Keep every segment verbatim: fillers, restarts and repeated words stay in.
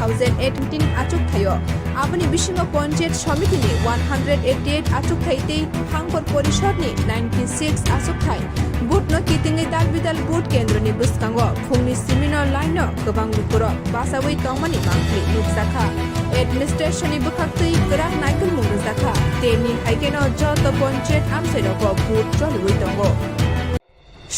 thousand eighteen achukthai-o. Aboni bisingo Panchayat Samiti ni one hundred eighty-eight achukthai tei Hangkor Porishad ni ninety-six achukthai. Vote no kitingwi dal bidal vote kendro ni bwskango phungni simi no line no kwbang lukurok bachawi tongmani mangpili nukjakha. Administration ni bwkhaktwi kwrak naikolmung rwjakha. Teni hai kheno joto Panchayat amchai rogo vote choliwi tongo.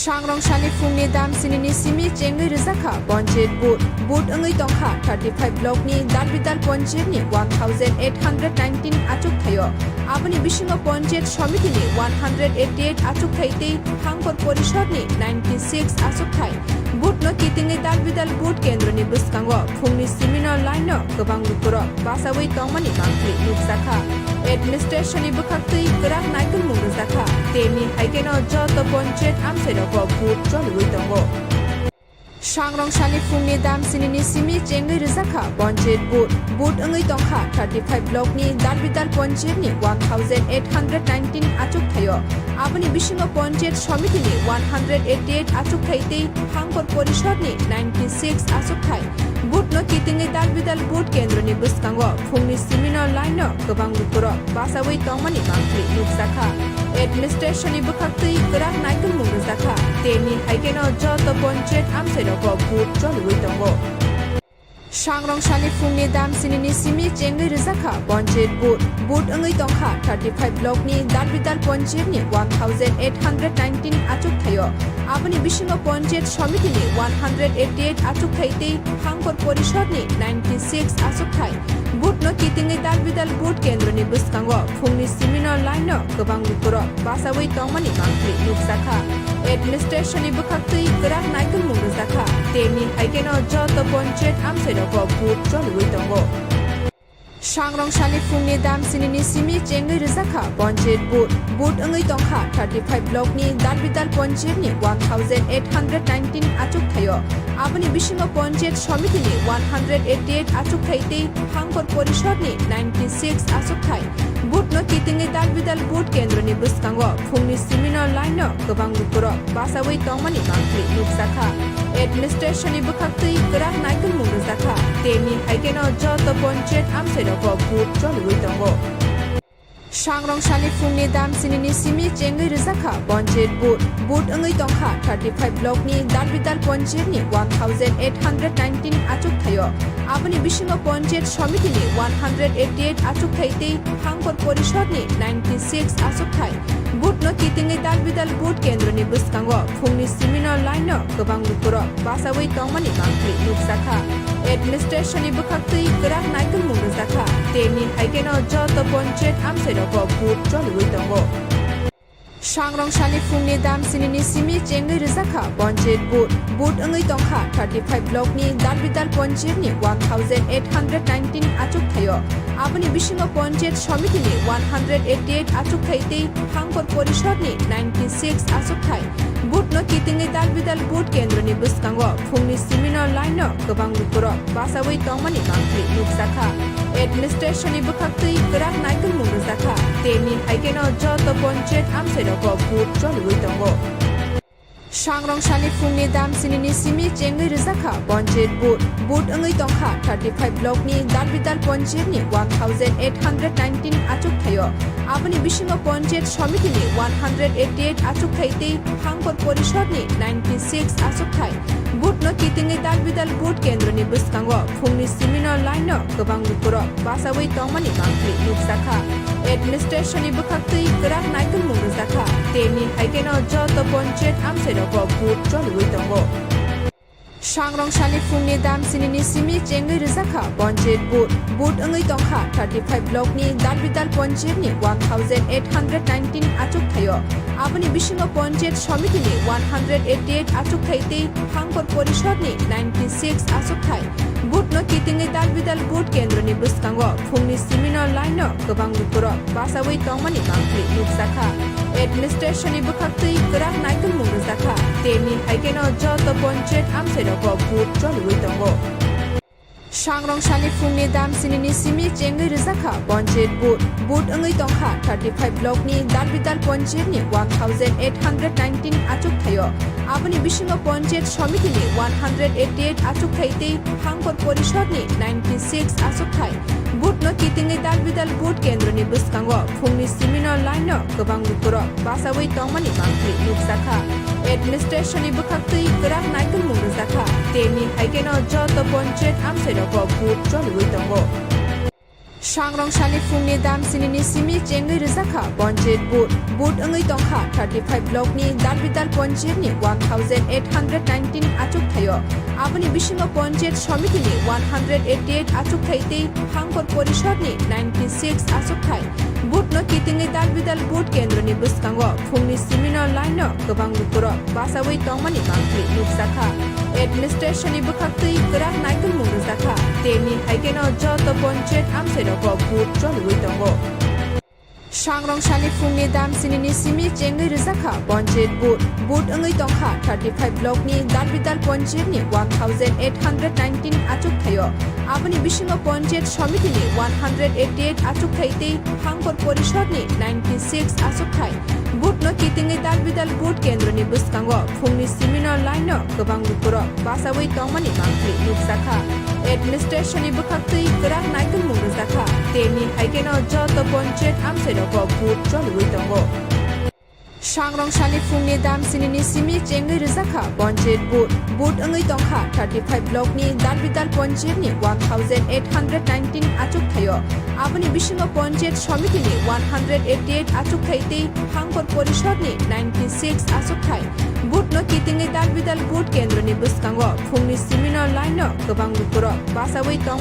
Sangrong sani phungni dam sinini simi chengwi rwjakha Panchayat vote. Vote wngwi tongkha thirty-five block ni Dalbidal Panchayat ni one thousand eight hundred nineteen achukthai-o. Aboni bisingo Panchayat Samiti ni one hundred eighty-eight achukthai tei Hangkor Porishad ni ninety-six achukthai. Vote no kitingwi dal bidal vote kendro ni bwskango phungni simi no line no kwbang lukurok bachawi tongmani mangpili nukjakha. Administration ni bwkhaktwi kwrak naikolmung rwjakha. Teni hai kheno joto Panchayat amchai rogo vote choliwi tongo. Sangrong sani phungni dam sinini simi chengwi rwjakha Panchayat vote. Vote wngwi tongkha thirty-five block ni Dalbidal Panchayat ni one thousand eight hundred nineteen achukthai-o. Aboni bisingo Panchayat Samiti ni one hundred eighty-eight achukthai tei Hangkor Porishad ni ninety-six achukthai. Vote no kitingwi dal bidal vote kendro ni bwskango phungni simi no line no kwbang lukurok bachawi tongmani mangpili nukjakha. Administration ni bwkhaktwi kwrak naikolmung rwjakha. Teni hai kheno joto Panchayat amchai rogo vote choliwi tongo. Sangrong sani phungni dam sinini simi chengwi rwjakha Panchayat vote. Vote wngwi tongkha thirty-five block ni Dalbidal Panchayat ni one thousand eight hundred nineteen achukthai-o. Aboni bisingo Panchayat Samiti ni one hundred eighty-eight achukthai tei Hangkor Porishad ni ninety-six achukthai. Vote no kitingwi dal bidal vote kendro ni bwskango phungni simi no line no kwbang lukurok bachawi tongmani mangpili nukjakha. Administration ni bwkhaktwi kwrak naikolmung rwjakha. Teni hai kheno joto Panchayat amchai rogo vote choliwi tongo. Sangrong sani phungni dam sinini simi chengwi rwjakha Panchayat vote. Vote wngwi tongkha thirty-five block ni Dalbidal Panchayat ni one thousand eight hundred nineteen achukthai-o. Aboni bisingo Panchayat Samiti ni one hundred eighty-eight achukthai tei Hangkor Porishad ni ninety-six achukthai. Vote no kitingwi dal bidal vote kendro ni bwskango phungni simi no line no kwbang lukurok bachawi tongmani mangpili nukjakha. Administration ni bwkhaktwi kwrak naikolmung rwjakha. Teni hai kheno joto Panchayat amchai rogo vote choliwi tongo. Sangrong sani phungni dam sinini simi chengwi rwjakha Panchayat vote. Vote wngwi tongkha thirty-five block ni Dalbidal Panchayat ni one thousand eight hundred nineteen achukthai-o. Aboni bisingo Panchayat Samiti ni one hundred eighty-eight achukthai tei Hangkor Porishad ni ninety-six achukthai. Vote no kitingwi dal bidal vote kendro ni bwskango phungni simi no line no kwbang lukurok bachawi tongmani mangpili nukjakha. Administration ni bwkhaktwi kwrak naikolmung rwjakha. Teni hai kheno joto Panchayat amchai rogo vote choliwi tongo. Sangrong sani phungni dam sinini simi chengwi rwjakha Panchayat vote. Vote wngwi tongkha thirty-five block ni Dalbidal Panchayat ni one thousand eight hundred nineteen achukthai-o. Aboni bisingo Panchayat Samiti ni one hundred eighty-eight achukthai tei Hangkor Porishad ni ninety-six achukthai. Vote no kitingwi dal bidal vote kendro ni bwskango phungni simi no line no kwbang lukurok bachawi tongmani mangpili nukjakha. Administration ni bwkhaktwi kwrak naikolmung rwjakha. Teni hai kheno joto Panchayat amchai rogo vote choliwi tongo. Sangrong sani phungni dam sinini simi chengwi rwjakha Panchayat vote. Vote wngwi tongkha thirty-five block ni Dalbidal Panchayat ni one thousand eight hundred nineteen achukthai-o. Aboni bisingo Panchayat Samiti ni one hundred eighty-eight achukthai tei Hangkor Porishad ni ninety-six achukthai. Vote no kitingwi dal bidal vote kendro ni bwskango phungni simi no line no kwbang lukurok bachawi tongmani mangpili nukjakha. Administration ni bwkhaktwi kwrak naikolmung rwjakha. Teni hai kheno joto Panchayat amchai rogo vote choliwi tongo. Sangrong sani phungni dam sinini simi chengwi rwjakha Panchayat vote. Vote wngwi tongkha thirty-five block ni Dalbidal Panchayat ni one thousand eight hundred nineteen achukthai-o. Aboni bisingo Panchayat Samiti ni one hundred eighty-eight achukthai tei Hangkor Porishad ni ninety-six achukthai. Vote no kitingwi dal bidal vote kendro ni bwskango phungni simi no line no kwbang lukurok bachawi tongmani mangpili nukjakha. Administration ni bwkhaktwi kwrak naikolmung rwjakha. Teni hai kheno joto Panchayat amchai rogo vote choliwi tongo. Sangrong sani phungni dam sinini simi chengwi rwjakha panchayat vote. Vote wngwi tongkha thirty five block ni Darbidal panchayat ni one thousand eight hundred nineteen achukthai o. Aboni bisingo panchayat samiti ni one hundred eighty eight achukthai tei Hangkor porishod ni ninety six achukthai. Vote no kitingwi Darbidal vote kendro ni bwskango phungni simi no line no kwbang lukurok bachawi tongmani mangpili nukjakha. Administration ni bwkhaktwi kwrak naikolmung rwjakha. Tei ni hai kheno joto panchayat amchai rogo vote choliwi tongo. Sangrong sani phungni dam sinini simi chengwi rwjakha panchayat vote. Vote wngwi tongkha thirty five block ni Darbidal panchayat ni one thousand eight hundred nineteen achukthai o. Aboni bisingo panchayat samiti ni one hundred eighty eight achukthai tei Hangkor porishod ni ninety six achukthai. Vote no kitingwi Darbidal vote kendro ni bwskango phungni simi no line no kwbang lukurok bachawi tongmani mangpili nukjakha. Administration ni bwkhaktwi kwrak naikolmung rwjakha. Tei ni hai kheno joto panchayat amchai rogo vote choliwi tongo. Sangrong sani phungni dam sinini simi chengwi rwjakha panchayat vote. Vote wngwi tongkha thirty five block ni Darbidal panchayat ni one thousand eight hundred nineteen achukthai o. Aboni bisingo panchayat samiti ni one hundred eighty eight achukthai tei Hangkor porishod ni ninety six achukthai. Vote no kitingwi Darbidal vote kendro ni bwskango phungni simi no line no kwbang lukurok bachawi tongmani mangpili nukjakha. Administration ni bwkhaktwi kwrak naikolmung rwjakha. Tei ni hai kheno joto panchayat amchai rogo vote choliwi tongo. Sangrong sani phungni dam sinini simi chengwi rwjakha panchayat vote. Vote wngwi tongkha thirty five block ni Darbidal panchayat ni one thousand eight hundred nineteen achukthai o. Aboni bisingo panchayat samiti ni one hundred eighty eight achukthai tei Hangkor porishod ni ninety six achukthai. Vote no kitingwi Darbidal vote kendro ni bwskango phungni simi no line no kwbang lukurok bachawi tongmani